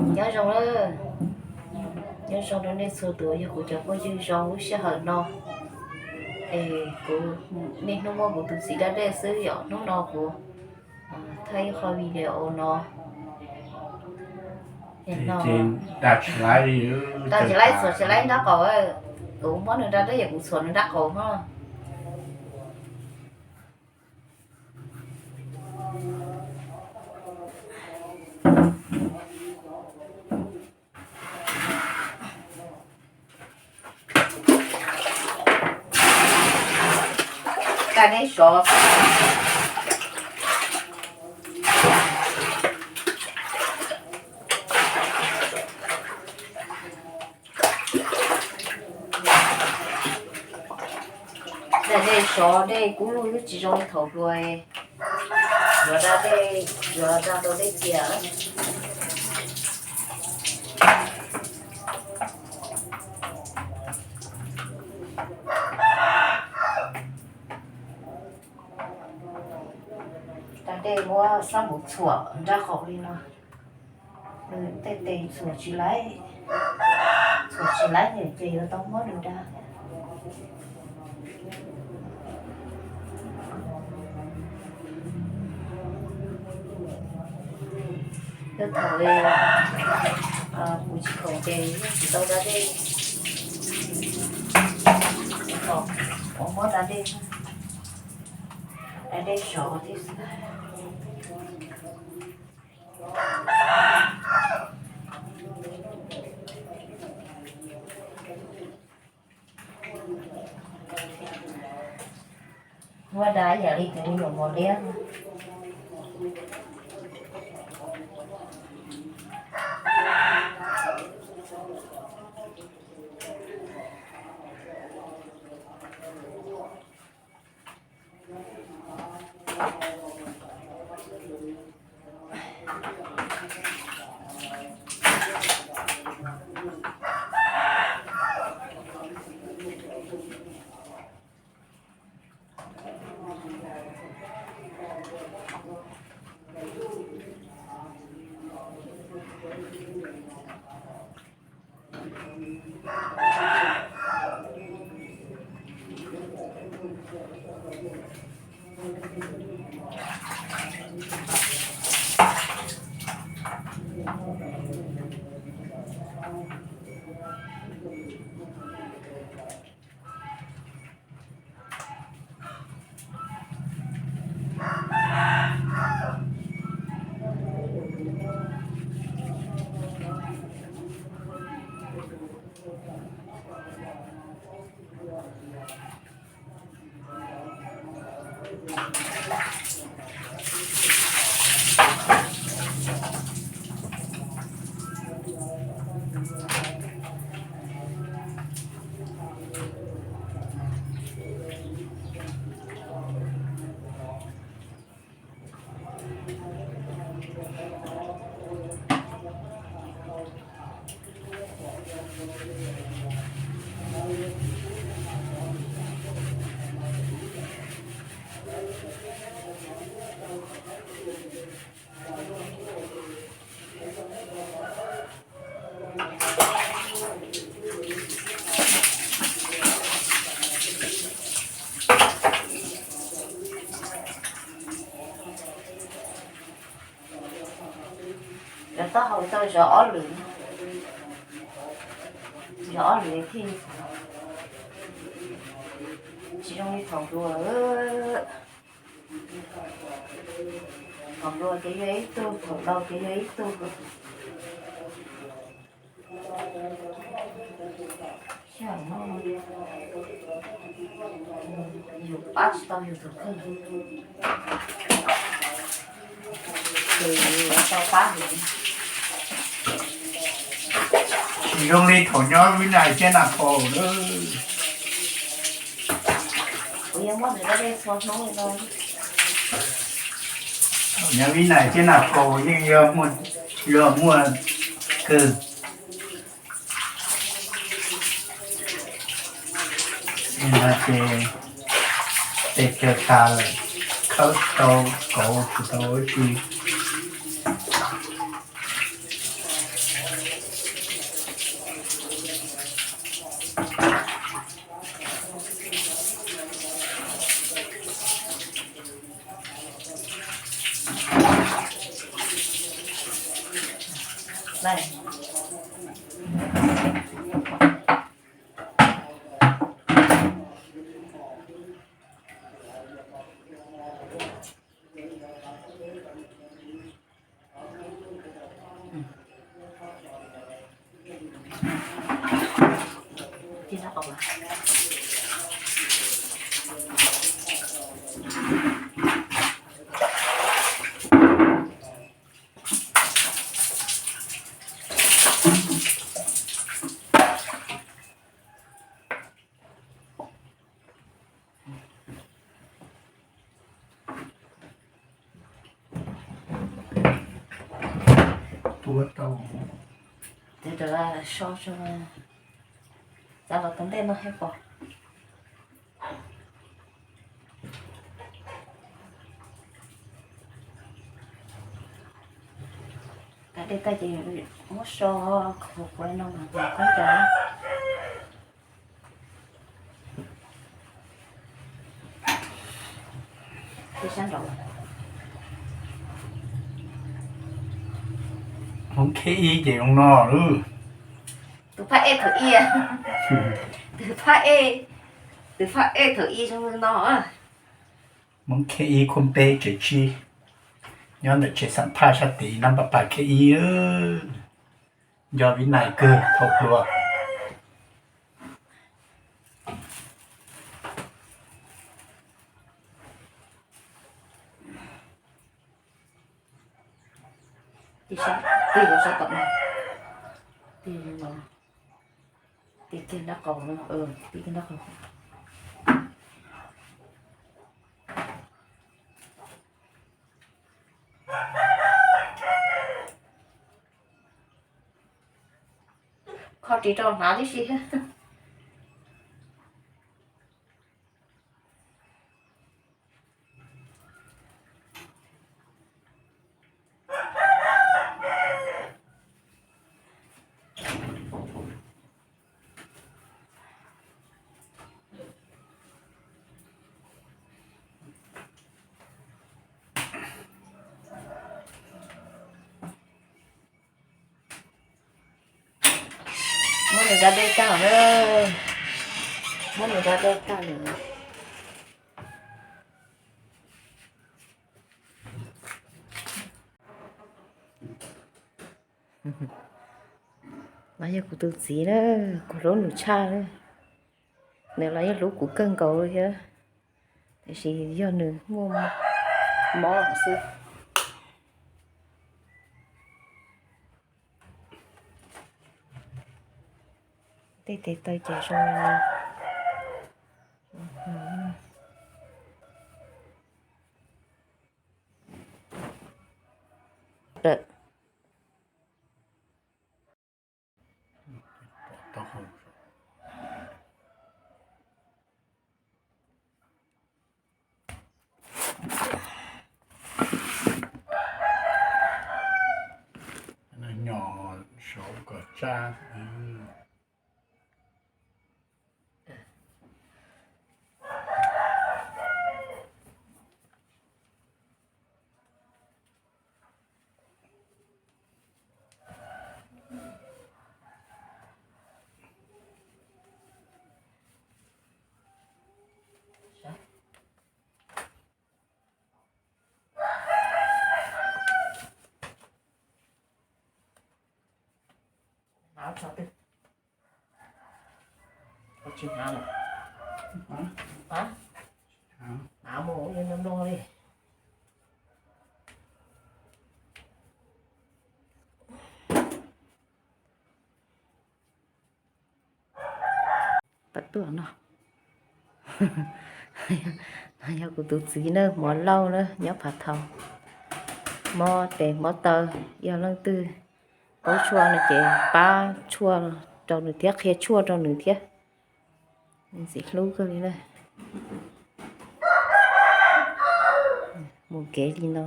Nyob zoo, nyob zoo rau nej txhua tus yog kuv cov phooj ywg zoo lub sij hawm no. Es kuv niaj hnub muab kuv tus txiv da dej xwb, yog hnub no kuv thaij ib qho video no. Da tsis laib, txhuam tsis laib nrab qaum, kuv muab nws da dej yog kuv txhuam nws nrab qaum no. Da dej sov, da dej sov, dej kub lug twb tsis zoo li thaum hluas. Yuav da dej, yuav da tau dej tiag. Da dej muab xab npum txhuam nrab qaum li no. Nws tej tes txhuam tsis laib, txhuam tsis laib ces yuav tau muab nws da. Yog thaum kuv tsis khoom ces yeej tsis tau da dej. Thaum kuv muab da dej, da dej sov thiab xwb. Muab da ib yam li tus me nyuam mos liab. Cov taub hau tau zov ob lwm, zov ob lwm thiaj tsis zoo li thaum hluas. Thaum hluas ces yog ib tug, thaum laus ces yog ib tug. Yus pab tsis tau yus tus kheej, ces yus yuav tau pab yus. Tsis zoo li thaum nyob Vib Nais thiab Nas Phos lawm. Kuv yuav muab nws da dej txhua hnub li no. Thaum nyob Vib Nais thiab Nas Phos yeej yog muaj, yog muaj kawg. Nim no ces tes kawg tas lawm, khawb tsis tau, kauv tsis tau ib tsi. Tua tau. Ces rau so, txav los tau ntej no thiab pom. Kav dej tag ces muab so khuav khuav no mas khaub ncaws. Hmoob Khej Ib ces zoo no lawm. Tus phab ej thaum ib, tus phab ej, tus phab ej thaum ib zoo no. Hmoob Khej Ib khub peb tsev tsib, nyob ntawm tsev xam phaj sab tid, nab pab pas Khej Ib, nco Vib Nais kawg thaum hluas. Tig los sab tom no, tig no, tig kiag nraub qaum no, tig kiag nraub qaum. Kho ris rau hnav tib si thiab. Muab nws da dej tag lawm. Muab nws da dej tag lawm. No yog kuv tus txiv na, kuv hlub nws tshaj na. Nws los yeej hlub kuv kawg nkaus li thiab, tiam sis yog nws muaj mob xwb. Tej tes taw ces zoo li no. Nyob saum kom tsaj. Hnav tso twg? Koj tsis hnav lawm? Hnav mus ua li no li. Pab tuaj no, no yog kuv tus txiv na, Hmoob Lauj na, nyob Phav Thau. Mob tes mob taw, yog leej twg paub tshuaj no ces pab tshuaj rau nws thiab, qhia tshuaj rau nws thiab. Ntxim hlub kawg li na. Mus kev li no.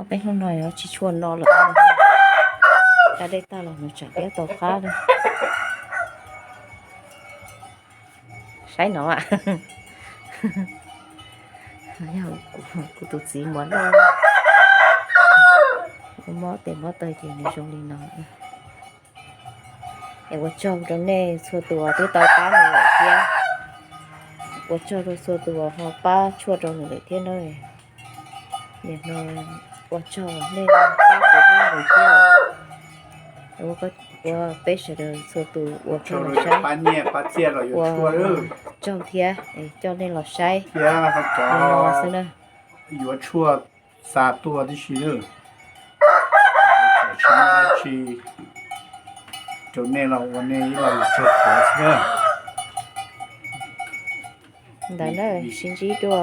Ob peb hnub no yuav tsis tshua no lawm. Da dej tag los nws tseem liab tau qab li. Saib no, yog kuv tus txiv muab loj, mob tes mob taw ces nws zoo li no. Es ua tsaug rau nej txhua tus twb tau pab nws lawm thiab, ua tsaug rau txhua tus ho pab tshuaj rau nws lawm thiab na. Nim no ua tsaug nej pab kuv thiab nws thiab, ua peb sawv daws txhua tus ua peb los saib, ua tsaug thiab coj nej los saib li no xwb na. Yuav tshuaj xa tuaj tib si lawm, tsis muaj dab tsi rau nej los ua nej ib lo lus tsuag qhuav xwb na. Ntawd na, sib ntsib dua.